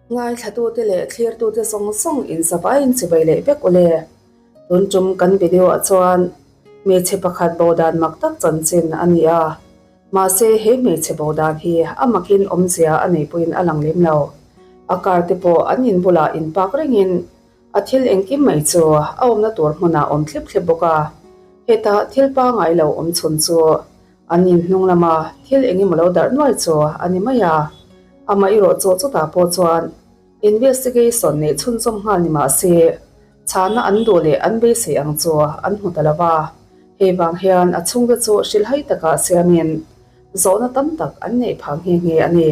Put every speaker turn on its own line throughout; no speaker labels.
Ngaithlatute leh thlirtute zawng zawng inzavaiin chibai leh vek ule. Tun tum kan video ah chuan hmeichhe pakhat bo dan mak tak chanchin a ni a. Mahse he hmeichhe bo dan hi a makin awmzia a nei pawhin a lang lem lo. A car te pawh an in bulah in park rengin a thil engkim mai chu a awmna tur hmunah awm thlip thlep bawk a. Heta thil pangngai lo awm chhun chu An in hnung lama thil eng emaw lo darh nuai chu a ni mai a, amah erawh chu chutah pawh chuan investigation neih chhunzawm nghal ni mah se, chhahna an duh leh an beisei ang chu an hmu ta lo va. Hei vang hian a chhungte chu hrilhhai takah siamin zawhna tam tak an neih phah nghe nghe a ni.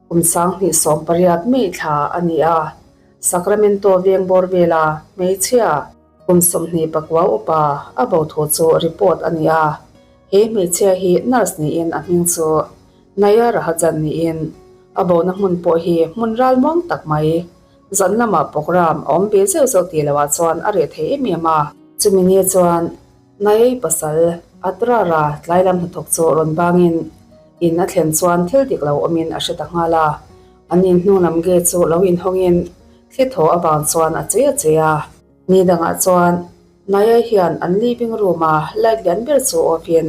Kum 2018 May thla a ni a, Sacramento veng bawr vela hmeichhia, Kum 29 upa a bo thu chu report a ni a, he hmeichhia hi nurse niin a hming chu Naya Rahajan niin a bona hmun pawh hi hmun ral muang tak mai. Zan lamah program a awm ve zeuh zeuh tih loah chuan a reh thei em em a. Chumi ni chuan Nayai pasal Atrara tlai lam hnathawk chu rawn bangin in a thlen chuan thil dik lo awmin a hre ta nghal a, an inhnung lam gate chu lo inhawngin Thli thaw avang chuan a che a che a. Ni dangah chuan Naya hian an living room a light lian ber chu off in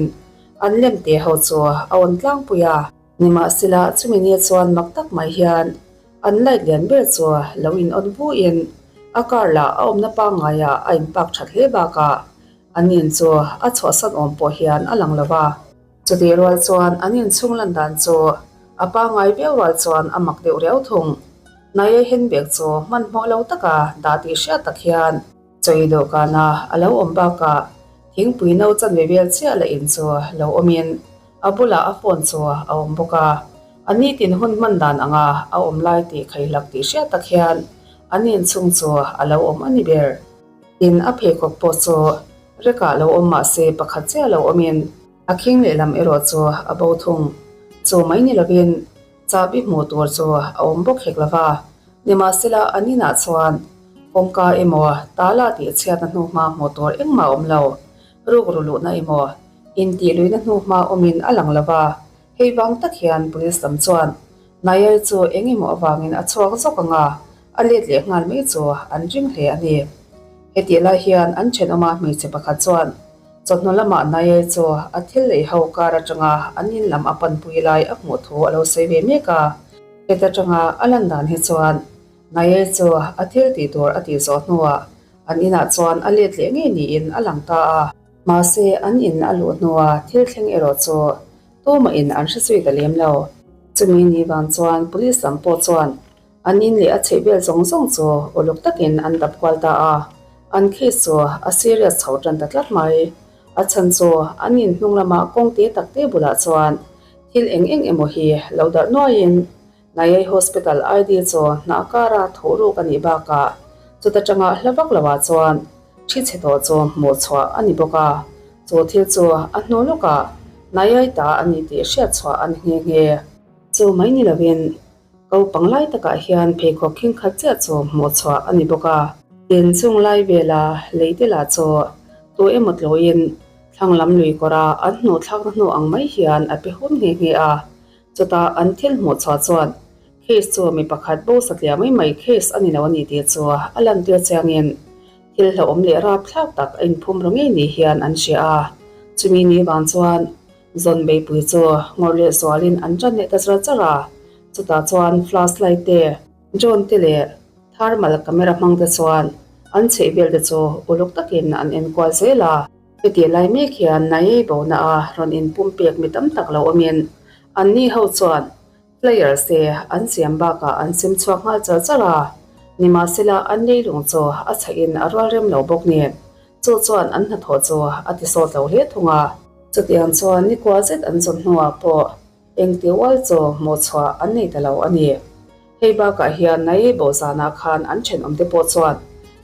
an lem te ho chu a awn tlangpui a. Nimahsela chumi ni chuan mak tak mai hian an light lian ber chu lo in on vu in a car lah a awmna pangngai ah a in park that hle bakah an in chu a chhuahsan awm pawh hian a lang lo va. Chutih rual chuan an inchhung lan dan chu a pangngai viau rual chuan a mak deuh riau thung. Naia handbag chu hmanhmawh lo taka dah tih hriat tak hian chawi dawhkana a lo awm bakah thingpui no chanve vel chiah la in chu lo awmin a bulah a phone chu a awm bawk a. A nitin hun hman dan anga a awm lai tih khaihlak tih hriat tak hian an inchhung chu a lo awm a ni ber. Tin, a pheikhawk pawh chu rekah lo awm mah se pakhat chiah lo awmin a khing lehlam erawh chu a bo thung. Chu mai ni lovin chahbi hmuh tur chu a awm bawk hek lova, nimahsela an inah chuan kawngka emaw tala tih chhiatna hnu hma hmuh tur engmah a awm lo, rukru luhna emaw intih luihna hnu hma awmin a lang lova, hei vang tak hian police lam chuan Nair chu eng emaw avangin a chhuak zawk ang a, a let leh nghal mai chu an ring hle a ni. Hetih lai hian an thenawma hmeichhe pakhat chuan chawhnu lamah Nair chu a thil lei ho kar atanga an in lam a panpui lai a hmuh thu a lo sawi ve mek a. Heta tanga a lan dan hi chuan Nair chu a thil tih tur a tih zawh hnuah an inah chuan a let leh ngei niin a lang ta a. Mahse an in a luh hnua thil thleng erawh chu Tumah in an hre zui ta lem lo. Chumi ni vang chuan police lam pawh chuan an in leh a chheih vel zawng zawng chu uluk takin an dap kual ta a, an case chu a serious chho tan ta tlat mai. A chhan chu an in hnung lama kawng te tak te bulah chuan thil eng eng emaw hi lo darh nuaiin Naiai Hospital ID chu hnah kara thuh ruk a nih bakah chuta tanga hla vak loah chuan thi chhe tawh chu hmuh chhuah a ni bawk a, chu thil chu a hnu lawkah Naiai ta a ni tih hriat chhuah a ni nghe nghe. Chu mai ni lovin ko panglai takah hian pheikhawk khing khat chiah chu hmuh chhuah a ni bawk a. Tin chung lai vela lei te lah chu tu emaw tluin thlang lam lui kawra an hnuh thlakna hnu ang mai hian a pe hum nghe nghe a. Chutah an thil hmuh chhuah chuan case chu mi pakhat bo satliah mai mai case a ni lo a ni tih chu a lantir chiangin thil hlauhawm leh rapthlak tak a inphum ru ngei ni hian an hria a. Chumi ni vang chuan zawn beipui chu ngawrh leh zualin an tan leh ta char char a, chutah chuan flashlight te, drone te leh thermal camera hmang te chuan an chheih vel te chu uluk takin an enkual zel a. Heti lai mek hian Naiei bona a rawn inpumpek mi tam tak lo awmin anni ho chuan flyers te an siam bakah an sim chhuak nghal char char a, nimahsela an leilung chu a chhahin a rual rem lo bawk nen chu chuan an hnathawh chu a ti sawt lo hle thung a. Chutiang chuan nikua zet an zawn hnuah pawh engti ual chu hmuh chhuah an nei ta lo a ni. Hei bakah hian Naiei bawhzanah khan an thenawmte pawh chuan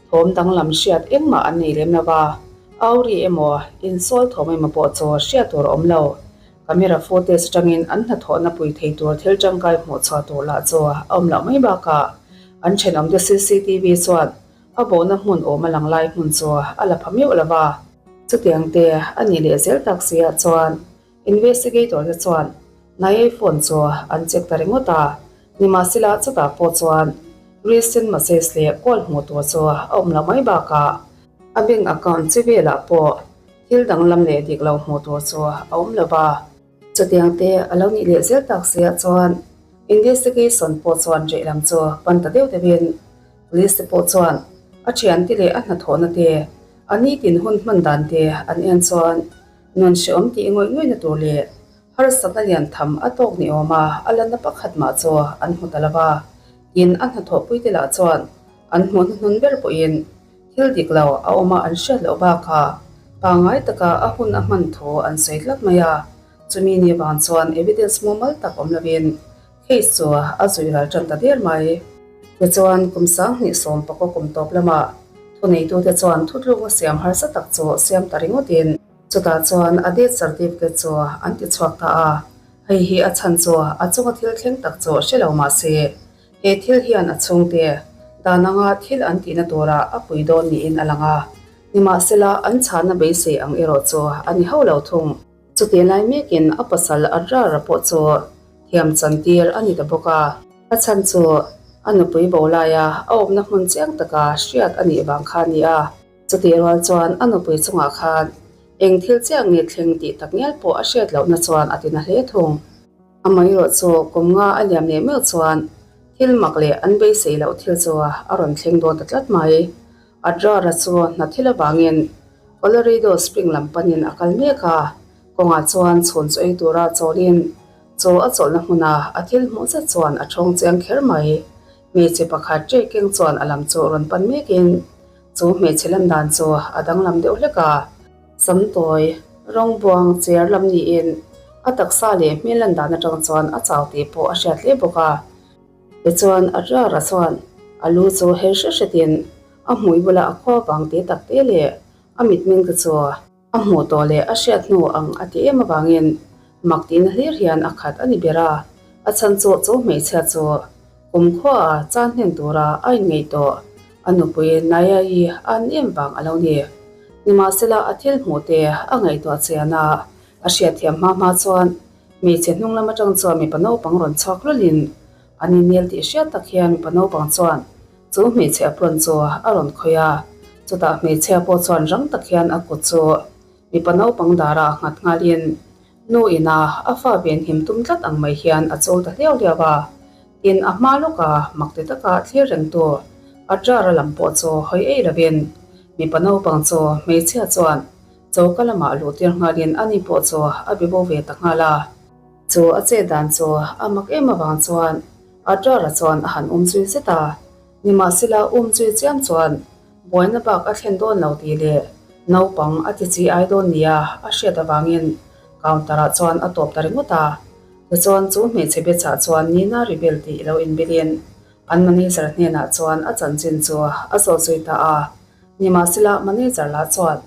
thawm danglam hriat engmah an nei lem lo va, auri emaw, insawl thawm emaw pawh chu hriat tur a awm lo. Camera footage atangin an hnathawhna pui thei tur thil tangkai hmuh chhuah tur lah chu a awm loh mai bakah an thenawmte cctv chuan a bawhna hmun awm a lang lai hmun chu a la pha meuh lo va. Chutiang te a nih leh zel tak siah chuan Investigator te chuan Naiei phone chu an check ta ringawt a. Nimahsela chutah pawh chuan recent message leh call hmuh tur chu a awm lo mai bakah a bank account chi velah pawh thil danglam leh dik lo hmuh tur chu a awm lo va. Chutiang te a lo nih leh zel tak sia chuan investigation pawh chuan reh lam chu pan ta deuh deuhin police te pawh chuan a thiante leh a hnathawhna te a nitin hun hman dan te an en chuan nun hrehawm tih ngawih ngawihna tur leh harsatna lian tham a tawk ni awm a a lanna pakhat mah chu an hmu ta lo va. Tin a hnathawhpui te lah chuan an hmuh hnuhnun ber pawhin Thil dik lo a awm a an hriat loh bakah pangngai taka a hun a hman thu an sawi tlat mai a, chumi ni vang chuan evidence mumal tak awm lovin case chu a zui ral tan ta der mai. Tichuan, kum 2010 kum tawp lamah thuneitute chuan thutlukna siam harsa tak chu siam ta ringawtin chutah chuan a death certificate chu an ti chhuak ta a, hei hi a chhan chu a chunga thil thleng tak chu hre lo mah se He thil hian a chhungte dan anga thil an tihna turah a pui dawn niin a lang a, nimahsela an chhahna beisei ang erawh chu a ni hauh lo thung. Chutih lai mekin a pasal Adrara pawh chu thiam chantir a ni ta bawk a. A chhan chu a nupui bo laia a awmna hmun chiang taka hriat a nih vang kha a ni a. Chutih rual chuan a nupui chungah khan eng thil chiah nge thleng tih takngial pawh a hriat lohna chuan a tina hle thung. Amaherawh chu kum nga a liam leh meuh chuan thil mak leh an beisei loh thil chu a rawn thleng dawn ta tlat mai. Adrara chu hna thil avangin Colorado Spring lam panin a kal mek a, kawngah chuan chhun chu ei tura chawlin chaw a chawlhna hmuna a thil hmuh zet chuan a thawng chiang kher mai. Hmeichhe pakhat ṭe keng chuan a lam chu rawn pan mekin chu hmeichhe lan dan chu a danglam deuh hlek a. Samtawi, rawngbuang chair lam niin a taksa leh hmel lan dan atang chuan a chau tih pawh a hriat hle bawk a. Tichuan a rara chuan a lu chu her hret hretin a hmui bula a khua vang te tak te leh a mitmeng te chu a hmuh tawh leh a hriat hnu ang a ti em avangin mak tihna hlir hian a khat a ni ber a. A chhan chu chu hmeichhia chu Kumkhua a chan hnen tura a inngeih tawh a nupui Naya-i an em vang a lo ni. Nimahsela a thil hmuh te a ngaihtuah chian a, a hriatthiam hma hma chuan hmeichhe hnung lam atang chuan mipa naupang rawn chhuak hlawlhin an innel tih hriat tak hian mipa naupang chuan chu hmeichhe apron chu a rawn khawih a, chutah hmeichhia pawh chuan rang tak hian a kut chu mipa naupang darah nghat nghalin Nu ina a fa venhim tum tlat ang mai hian a chawl ta hliau hliau a, tin a hma lawka mak ti taka thlir rengtu a jar-a lam pawh chu hawi ei lovin mipa naupang chu hmeichhia chuan choka lamah luhtir nghalin ani pawh chu a be bo ve ta nghal a. Chu a chet dan chu a mak em avang chuan a jar-a chuan a han um zui zet a, nimahsela um zui chiam chuan Buaina bak a thlen dawn lo tih leh naupang a ti chi ai dawn nia a hriat avangin counter ah chuan a tawp ta ringawt a. Tichuan chu hmeichhe bechah chuan Nina Rebel tih lo inbilin an manager hnenah chuan a chanchin chu a zawt zui ta a. Nimahsela manager lah chuan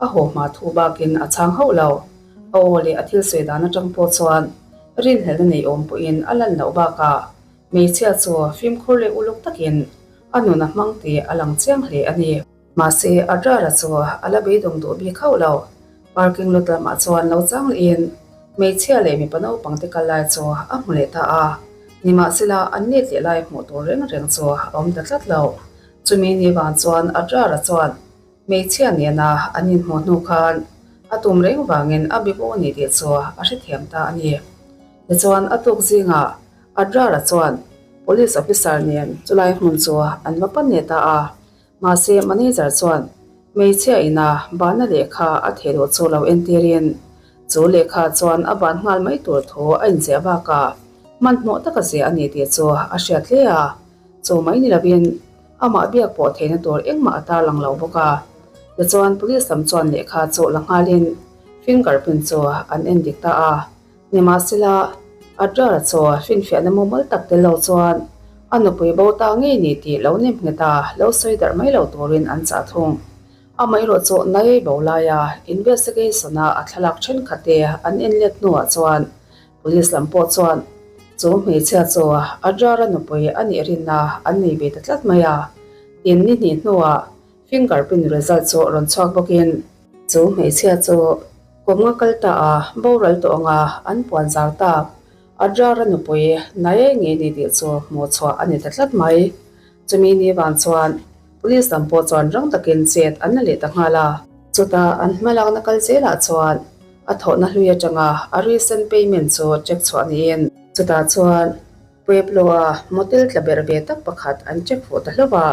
a haw hma thu bakin a chhang hauh lo. A aw leh a thil sawi dan atang pawh chuan rinhlelhna nei awm pawhin a lan loh bakah hmeichhia chu fimkhur leh uluk takin A nun a hmang tih a lang chiang hle a ni. Mahse, Adrara chu a la beidawng duh bik hauh lo. Parking lot lamah chuan lo chang lehin hmeichhia leh mipa naupang te kal lai chu a hmu leh ta a. Nimahsela, an let leh lai hmuh tur reng reng chu a awm ta tlat lo. Chumi ni vang chuan Adrara chuan hmeichhia nena an inhmuh hnu khan a tum reng vangin a bibo a ni tih chu a hrethiam ta a ni. Tichuan, a tuk zingah Adrara chuan Police officer nen chulai hmun chu an va pan leh ta a, mahse manager chuan hmeichhia ina bana lehkha a theh duh chu lo entirin chu lehkha chuan a ban nghal mai tur thu a inziah bakah hmanhmawh taka ziah a ni tih chu a hriat hle a, chu mai ni lovin amah biak pawh theihna tur engmah a tarlang lo bawk a. Tichuan police lam chuan lehkha chu la nghalin fingerprint chu an endik ta a. Nimahsela, Adrara chu finfiahna mumal tak tel lo chuan a nupui bo ta ngei ni tih lo nem nghet a, lo sawi darh mai lo turin an chah thung. Amaherawh chu Nai bo laia investigation-a a thlalak thenkhat te an en let hnuah chuan police lam pawh chuan chu hmeichhia chu Adrara nupui a nih rinna an nei ve ta tlat mai a. Tin, ni hnih hnuah fingerprint result chu rawn chhuak bawkin chu hmeichhia chu Kum nga kal ta a, boral tawh anga an puan zar tak. Adrar-a nupui Nae ngei ni tih chu hmuh chhuah a ni ta tlat mai. Chumi ni vang chuan Police lam pawh chuan rang takin chet an la leh ta nghal a. Chutah an hmalakna kal zelah chuan a thawhna hlui atanga a recent payment chu check chhuah niin chutah chuan Pueblo-a motel tla berh ve tak pakhat an check fuh ta hlauh a.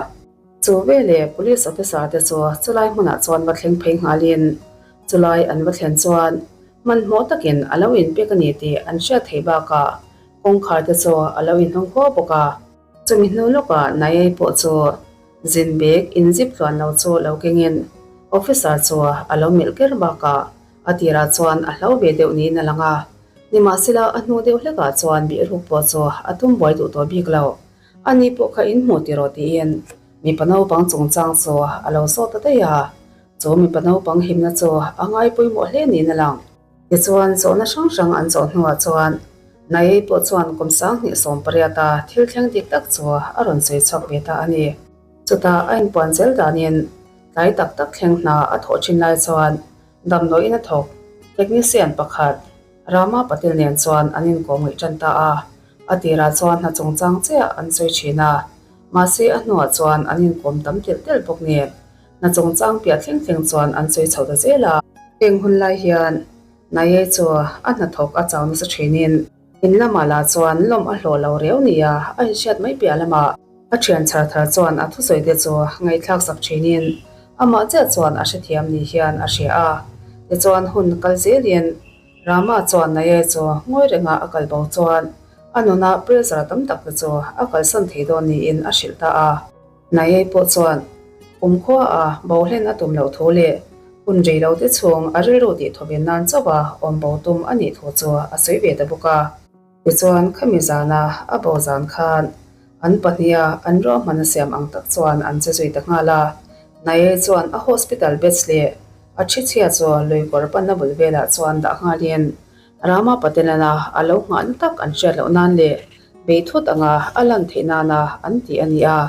Chu veleh Police officer te chu chulai hmunah chuan va thleng phei nghalin chulai an va thlen chuan hmanhmawh takin a lo inpek a ni tih an hriat theih bakah kawngkhar te chu a lo inhawng huau bawk a. Chumi hnu lawkah Nayai pawh chu zin bag inzip tluan lo chu lo kengin officer chu a lo melh ker bakah a tirah chuan a hlau ve deuh niin a lang a. Nimahsela a hnu deuh hlekah chuan bihruk pawh chu a tum buai duh tawh bik lo. Ani pawh kha in hmu tiraw tiin mipa naupang chungchang chu a lo zawt ta daih a. Chu mipa naupang himna chu a ngai pawimawh hle niin a lang. Tichuan, zawhna hrang hrang an zawh hnuah chuan Nayei pawh chuan kum 2018 a thil thleng dik tak chu a rawn sawi chhuak ve ta a ni. Chutah a inpuan zel danin tlai tak tak thleng hna a thawh thin lai chuan damdawiin a thawk technician pakhat Rama Patil nen chuan an inkawm ngaih tan ta a. A tirah chuan hna chungchang chiah an sawi thin a, mahse a hnuah chuan an inkawm tam telh telh bawk nen. Hna chungchang piah thleng thleng chuan an sawi chho ta zel a. Heng hun lai hian Naye chu a hnathawk a chau nasa thinin in lamah lah chuan lawm a hlawh lo riau nia a inhriat mai piah lamah a thian chhar thar chuan a thusawi te chu ngaihthlak sak thinin amah chiah chuan a hrethiam ni hian a hria a. Tichuan hun kal zelin Rama chuan Naye chu ngawi renga a kal bo chuan a nuna pressure tam tak te chu a kalsan thei dawn niin a hrilh ta a. Nayei pawh chuan kumkhua a bohlen a tum loh thu leh hun rei lo te chhung a rilru tih thawven nan chauh a awm bo tum a nih thu chu a sawi ve ta bawk a. Tichuan khami zana a bo zan khan an pahniha an ruahman a siam ang tak chuan an che zui ta nghal a. Nayei chuan a hospital beds leh a thi chhia chu lui kawr panna bul velah chuan dah nghalin Rama Patelana a lo nghahna tak an hriat loh nan leh bei thut anga a lan theih nana an ti a ni a.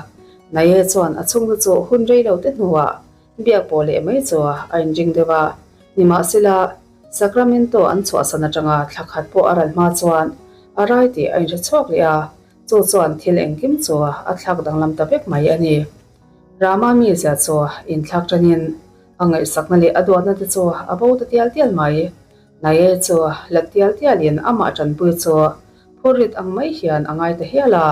Naye chuan a chhungte chu hun rei lo te hnuah biak pawh leh mai chu a inring deuh a. Nimahsela, Sacramento an chhuahsan atanga thla khat pawh a ral hma chuan a rai tih a inhre chhuak leh a, chu chuan thil engkim chu a thlak danglam ta vek mai a ni. Rama mizia chu inthlak tanin a ngaihsakna leh a duatna te chu a bo ta tial tial mai. Naye chu la tial tialin amah tanpui chu phurrit ang mai hian a ngai ta hial a.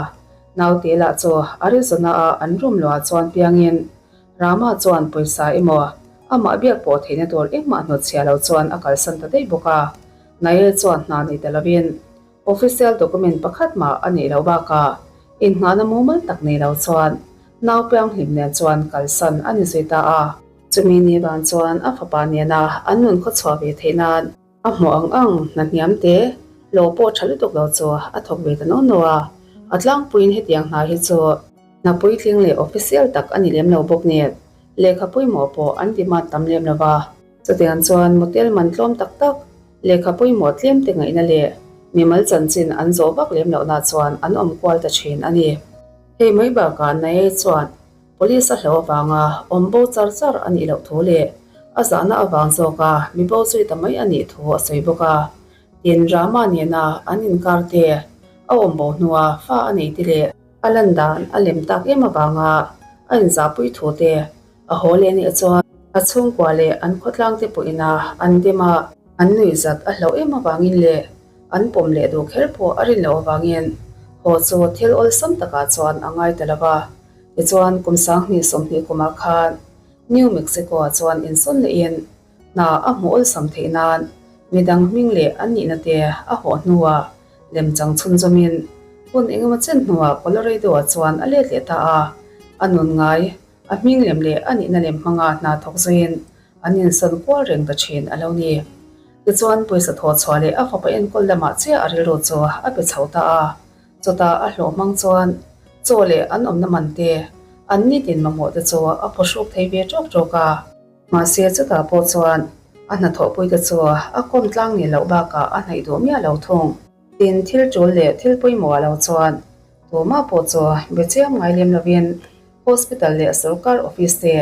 Naute lah chu Arizona-a an room luah chuan piangin Rama chuan pawisa emaw amah biak pawh theihna tur engmah hnawtchhiah lo chuan a kalsan ta daih bawk a. Naye chuan hna nei ta lovin official document pakhat mah a neih loh bakah innghahna mumal tak nei lo chuan nau pianghlim nen chuan kalsan a ni zui ta a. Chumi ni van chuan a fapa nena an nun khawchhuah ve theih nan a hmuh ang ang hna hniam te hlawh pawh tha lutuk lo chu a thawk ve ta naw naw a. A tlangpuiin hetiang hna hi chu hna puitling leh official tak a ni lem lo bawk nen lehkha pawimawh pawh an demand tam lem lo va. Chutiang chuan motel man tlawm tak tak, lehkha pawimawh tlem te ngaihna leh mimal chanchin an zawh vak lem lohna chuan an awm kual ta thin a ni. Hei mai bakah Nae chuan Police a hlauh avanga awm bo char char a nih loh thu leh a zahna avang zawka mi bo zui ta mai a nih thu a sawi bawk a. Tin, Rama nena an inkar te a awm bo hnua fa a nei te leh a lan dan a lem tak em avanga a inzahpui thu te a haw leh nih chuan a chhungkua leh an khawtlang te pawhin a an dem a, an nuihzat a hlauh em avangin leh An pawm leh duh kher pawh a rin loh avangin haw chu thil awlsam takah chuan a ngai ta lo va. Tichuan, kum 2020 kumah khan New Mexico-ah chuan insawn lehin hna a hmuh awlsam theih nan midang hming leh an nihna te a hawh hnuah lemchang chhunzawmin hun engemaw chen hnuah Colorado-ah chuan a let leh ta a. A nun ngai, a hming lem leh a nihna lem hmanga hna thawk zuiin an insawn kual reng ta thin a lo ni. Tichuan, pawisa thawh chhuah leh a fapa enkawl lamah chiah a rilru chu a pe chho ta a. Chutah a hlawh hmang chuan chaw leh an awmna man te, an nitin mamawh te chu a pawhruk thei ve ṭawk ṭawk a. Mahse, chutah pawh chuan a hnathawhpui te chu a kawm tlang ni loh bakah a hnaih duh miah lo thung. Tin, thil ṭul leh thil pawimawh ah lo chuan tumah pawh chu be chiam ngai lem lovin Hospital leh sorkar office te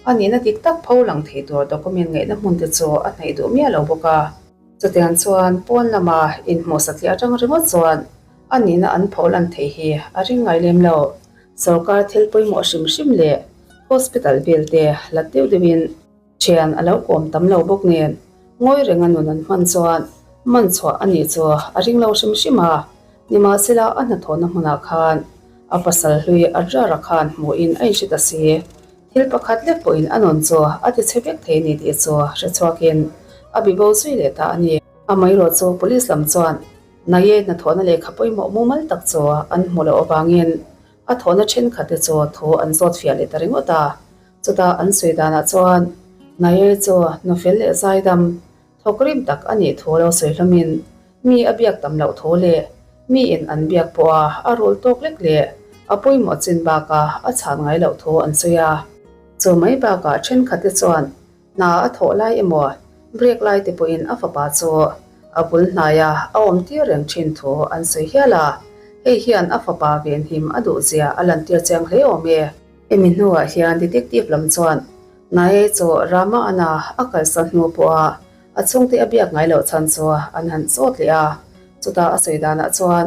a nihna dik tak pho lang thei tur document ngaihna hmun te chu a hnaih duh miah lo bawk a. Chutiang chuan pawn lama inhmuh satliah atang ringawt chuan a nihna an pho lan theih hi a ring ngai lem lo. Sorkar thil pawimawh hrim hrim leh hospital vel te hlat deuh deuhin thian a lo kawm tam lo bawk nen ngawi renga nun an hman chuan man chhuah a nih chu a ring lo hrim hrim a. Nimahsela a hnathawhna hmunah khan a pasal hlui Adrara khan hmuhin a inhre ta si. Thil pakhat lek pawhin a nun chu a ti chhe vek thei a ni tih chu hre chhuakin a bibo zui leh ta a ni. Amaherawh chu police lam chuan Naye hnathawhna lehkha pawimawh mumal tak chu an hmuh loh avangin a thawhna thenkhatte chu thu an zawt fiah leh ta ringawt a. Chutah an sawi danah chuan Naye chu nufel leh zaidam Thawk rim tak a nih thu lo sawi hlawmin mi a biak tam loh thu leh mi in an biak pawha a rul tawk lek leh a pawimawh chin bakah a chhan ngai loh thu an sawi a. Chu mai bakah thenkhatte chuan hna a thawh lai emaw break lai te pawhin a fapa chu a bul hnaia a awm tir reng thin thu an sawi hial a, hei hian a fapa venhim a duhzia a lantir chiang hle awm e. Hemi hnuah hian detective lam chuan Nae chu Rama ana a kalsan hnu pawha a chhungte a biak ngai loh chhan chu an han zawt leh a. Chutah a sawi danah chuan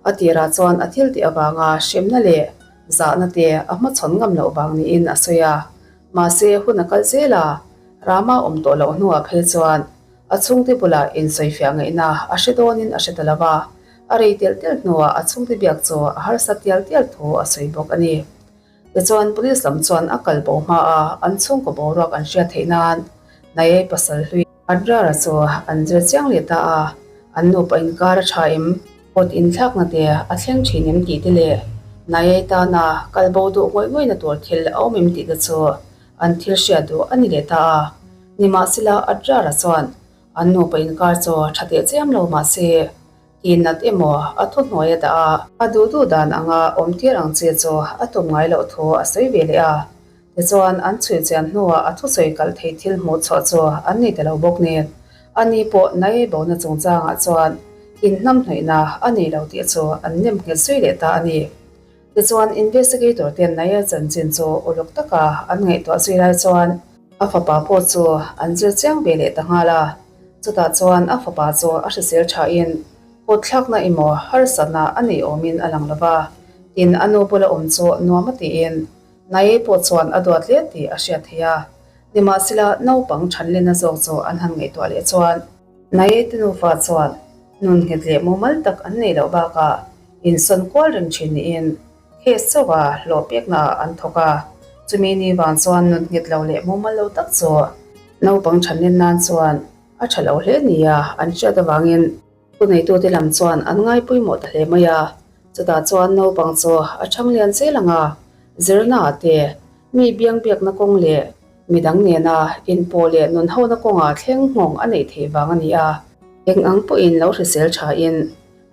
a tirah chuan a thil tih avanga hremna leh zahna te a hmachhawn ngam loh vang niin a sawi a. Mahse hun a kal zel a, Rama awm tawh loh hnuah phei chuan a chhungte bulah insawifiah ngaihna a hre dawnin a hre ta lo va, a rei telh telh hnuah a chhungte biak chu a harsa tial tial thu a sawi bawk a ni. Tichuan, Police lam chuan a kal bo hma a, an chhungkaw boruak an hriat theih nan Nayei pasal hlui Adrara chu an zir chiang leh ta a, an nupa inkar a tha em, kawt inthlakna te a thleng thin em tih te leh Nayei tana kal bo duh ngawih ngawihna tur thil a awm em tih te chu an thil hriat duh a ni leh ta a. Nimahsela, Adrara chuan an nupa inkar chu tha teh chiam lo mahse, Ti nat emaw a thu hnuai a dah a. A duh duh dan anga awm tir ang che chu a tum ngai loh thu a sawi ve leh a. Tichuan an chhui chian hnuah a thusawi kalh thei thil hmuh chhuah chu an nei ta lo bawk nen. Ani pawh nai bona chungchangah chuan inhnamhnawihna a nei lo tih chu an nem nghet zui leh ta a ni. Tichuan investigator ten Nair chanchin chu uluk taka an ngaihtuah zui lai chuan a fapa pawh chu an zir chiang ve leh ta nghal a. Chutah chuan a fapa chu a hrisel thain kut thlakna emaw harsatna a nei awmin a lang lo va, tin a nu bula awm chu nuam a tiin Nair pawh chuan a duat hle tih a hriat theih a. Nimahsela naupang thanlenna zawk chu an han ngaihtuah leh chuan Nair te nufa chuan nun nghet leh mumal tak an neih loh bakah insawn kual reng thin niin case chauha hlawh peknaah an thawk a, chumi ni vang chuan nun nghet lo leh mumal lo tak chu naupang thanlen nan chuan a tha lo hle nia an hriat avangin thuneitute lam chuan an ngai pawimawh ta hle mai a, chutah chuan naupang chu a thang lian zel ang a, zirnaah te mi biangbiakna kawng leh Midang nena inpawh leh nunhona kawngah thleng nghawng a neih theih vang a ni a. Eng ang pawhin lo hrisel thain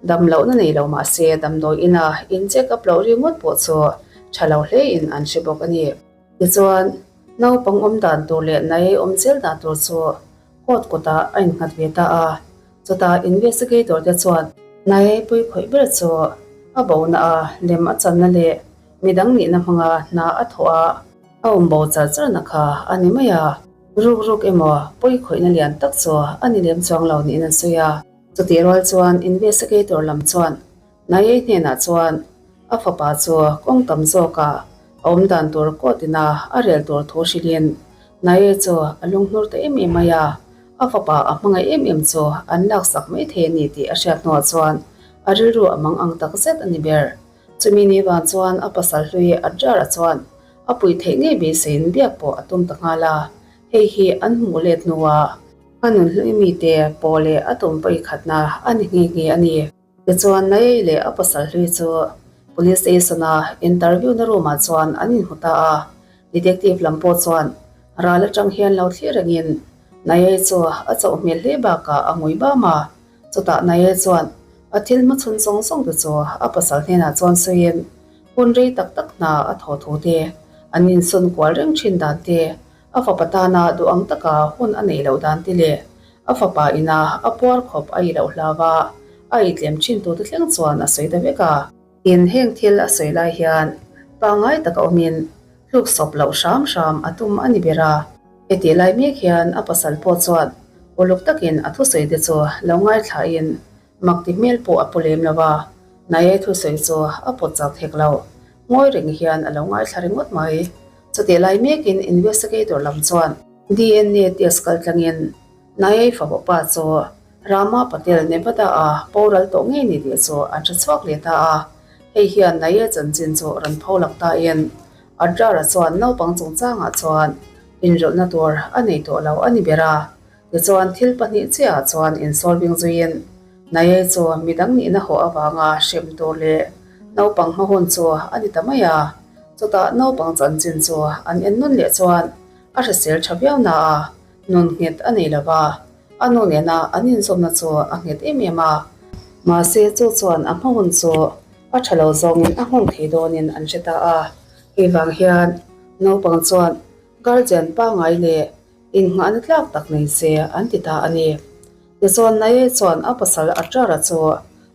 dam lohna nei lo mah se damdawi ina in check up loh ringawt pawh chu tha lo hlein an hre bawk a ni. Tichuan, naupang awm dan tur leh nai awm zel dan tur chu court kawtah a innghat ve ta a. Chutah investigator te chuan nai pui khawih ber chu a bona a lem a channa leh midang nihna hmanga hna a thawh a, A awm bo char charna kha a ni mai a, ruk ruk emaw pawi khawihna lian tak chu a ni lem chuang lo niin an sawi a. Chutih rual chuan investigator lam chuan Nayei hnenah chuan a fapa chu kawng tam zawkah a awm dan tur court ina a rel tur thu hrilhin Nayei chu a lunghnur ta em em mai a, a fapa a hmangaih em em chu an laksak mai thei a ni tih a hriat hnuah chuan a rilru a mang ang tak zet a ni ber. Chumi ni vang chuan a pasal hlui Adrar-a chuan a puih theih ngei beiseiin biak pawh a tum ta nghal a, hei hi an hmuh let hnuah a nun hlui mite pawh leh a tum pawi khatna a ni nghe nghe a ni. Tichuan Nayei leh a pasal hlui chu Police Station-a interview na room-ah chuan an inhmu ta a, Detective lam pawh chuan ral atang hian lo thlir rengin Nayei chu a chauh hmel hle bakah a ngui bam a, chutah Nayei chuan a thil hmachhawn zawng zawng te chu a pasal hnenah chuan sawiin Hun rei tak tak hna a thaw thu te, an insawn kual reng thin dan te, a fapa tana duh ang taka hun a neih loh dan te leh a fapa ina a puar khawp a i loh hlau a, a i tlem thin tute thleng chuan a sawi ta vek a. Tin, heng thil a sawi lai hian pangngai taka awmin hluk sawp loh hram hram a tum a ni ber a. Hetih lai mek hian a pasal pawh chuan. Uluk takin a thusawi te chu lo ngaithlain mak ti hmel pawh a pu lem lo va, Naye thusawi chu a pawt chak thek lo. Ngawi reng hian a lo ngaithla ringawt mai. Chutih lai mekin investigator lam chuan DNA test kal tlangin Naye fapa pa chu Rama Patel Nevada-a boral tawh ngei ni tih chu an hre chhuak leh ta a. Hei hian Naye chanchin chu rawn pho lak tain Adrar-a chuan naupang chungchangah chuan inrawlhna tur a nei tawh lo a ni ber a. Tichuan thil pahnih chiahah chuan insolving zuiin Naye chu midang nihna haw avanga hrem tur leh naupang hma hun chu a ni ta mai a. Chutah naupang chanchin chu an en nawn leh chuan a hrisel tha viau na a, nun nghet a nei lo va, a nu nena an inzawmna chu a nghet em em a. Mahse chu chuan a hma hun chu a tha lo zawngin a nghawng thei dawnin an hre ta a. Hei vang hian naupang chuan guardian pangngai leh Innghahna tlak tak nei se an ti ta a ni. Tichuan Naye chuan a pasal Atrara chu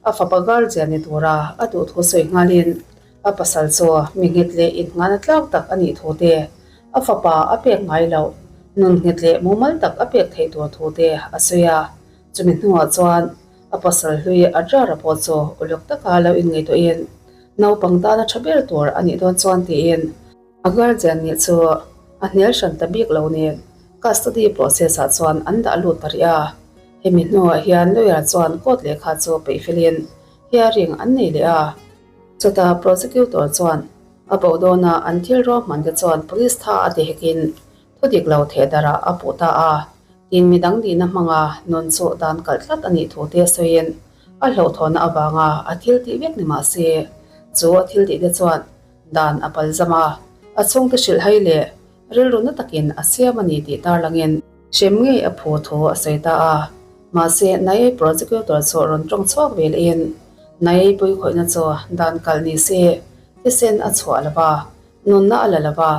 a fapa guardian ni tura a duh thu sawi nghalin a pasal chu mi nghet leh innghahna tlak tak a nih thu te, a fapa a pek ngai loh, nun nghet leh mumal tak a pek theih tur thu te a sawi a. Chumi hnuah chuan a pasal hlui Atrara pawh chu uluk taka lo inngaihtuahin naupang tana tha ber tur a nih dawn chuan tiin A guardian nih chu a hnial hran ta bik lo nen custody process ah chuan an dah lut ta rih a. Hemi hnuah hian lawyer chuan court lehkha chu peih felin hearing an nei leh a. Chutah prosecutor chuan a bo dawna an thil ruahman te chuan police tha a ti hekin thu dik lo theh darah a puh ta a. Tin midang dihna hmanga nun chu dan kalh tlat a nih thu te sawiin a hlauhthawhna avanga a thil tih vek ni mah se chu a thil tih te chuan Dan a pal zam a, a chhungte hrilh hai leh rilru na takin a siam a ni tih tarlangin hrem ngei a phu thu a sawi ta a. Mahse, Naye prosecutor chu rawn tawng chhuak ve lehin Naye puikhawihna chu dan kalh ni se, thisen a chhuah lo va, nunna a la lo va,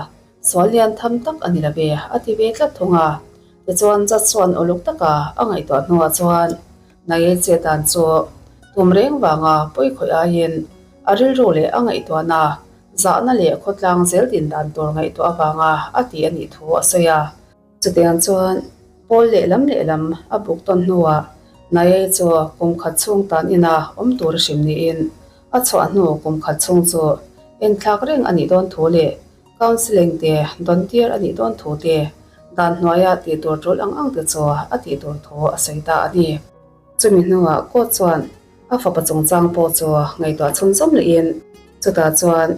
sual lian tham tak a ni lo ve a ti ve tlat thung a. Tichuan, judge chuan uluk taka a ngaihtuah hnuah chuan Naye che dan chu tum reng vanga pawikhawih aiin A rilru leh a ngaihtuahna, zahna leh khawtlang zel din dan tur ngaihtuah avanga a ti a nih thu a sawi a. Chutiang chuan Paul lehlam lehlam a buk tawn hnuah Nae chu kum khat chhung tan ina awm tur a hrim niin a chhuah hnu kum khat chhung chu enthlak reng a nih dawn thu leh counselling te dawn tir a nih dawn thu te dan hnuaia tih tur tul ang ang te chu a tih tur thu a sawi ta a ni. Chumi hnuah court chuan A fapa chungchang pawh chu ngaihtuah chhunzawm lehin chutah chuan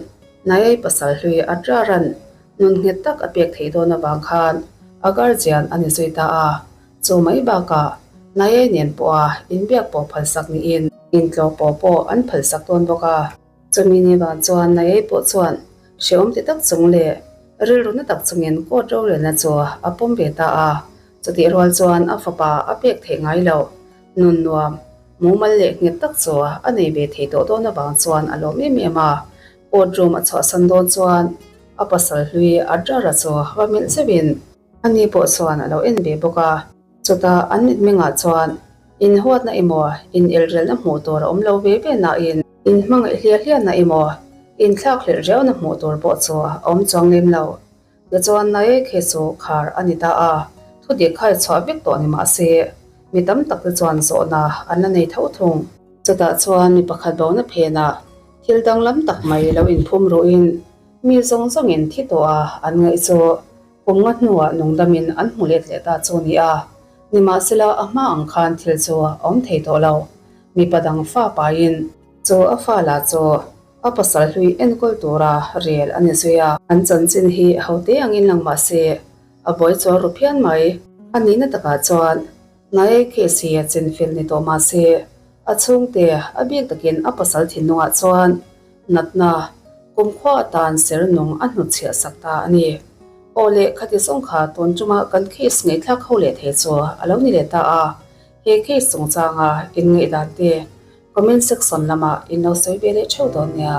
Nayai pasal hlui Adraran nun nghet tak a pek theih dawn avang khan a guardian a ni zui ta a. Chu mai bakah Nayai nen pawha inbiak pawh phalsak niin intlawh pawh pawh an phalsak dawn bawk a. Chumi ni vang chuan Nayai pawh chuan hrehawm ti tak chung leh rilru na tak chungin court rorelna chu a pawm ve ta a. Chutih rual chuan a fapa a pek theih ngai loh nun nuam Mumal leh nghet tak chu a nei ve thei tawh dawn avang chuan a lawm em em a. Court room a chhuahsan dawn chuan a pasal hlui Adrara chu va melh zeuhin ani pawh chuan a lo en ve bawk a. Chutah an mitmengah chuan inhuatna emaw inelrelna hmuh tur a awm lo ve ve nain inhmangaih hliah hliahna emaw inthlakhlelh riauna hmuh tur pawh chu a awm chuang lem lo. Tichuan Nae khi chu khar a ni ta a, thudik kha i chhuah vek tawh ni mah se, mi tam tak te chuan zawhna an la nei tho thung. Chutah chuan mi pakhat bona phenah thil danglam tak mai lo inphum ruhin mi zawng zawngin thi tawh a an ngaih chu kum nga hnuah nungdamin an hmu let leh ta chu ni a. Nimahsela a hma ang khan thil chu a awm thei tawh lo. Mipa dang fa paiin chu a fa lah chu A pasal hlui enkawl tura rel a ni zui a. An chanchin hi hote angin lang mah se, a buai chuan ru phian mai. A nihna takah chuan Nae case hi a chinfel ni tawh mah se, a chhungte a bik takin a pasal thinlungah chuan natna kumkhua atan ser nung a hnutchhiah sak ta a ni. Aw leh khati zawng kha tun ṭuma kan case ngaihthlak ho leh thei chu a lo ni leh ta a, he case chungchanga inngaihdan te Comment section lamah in lo sawi ve leh theuh dawn nia.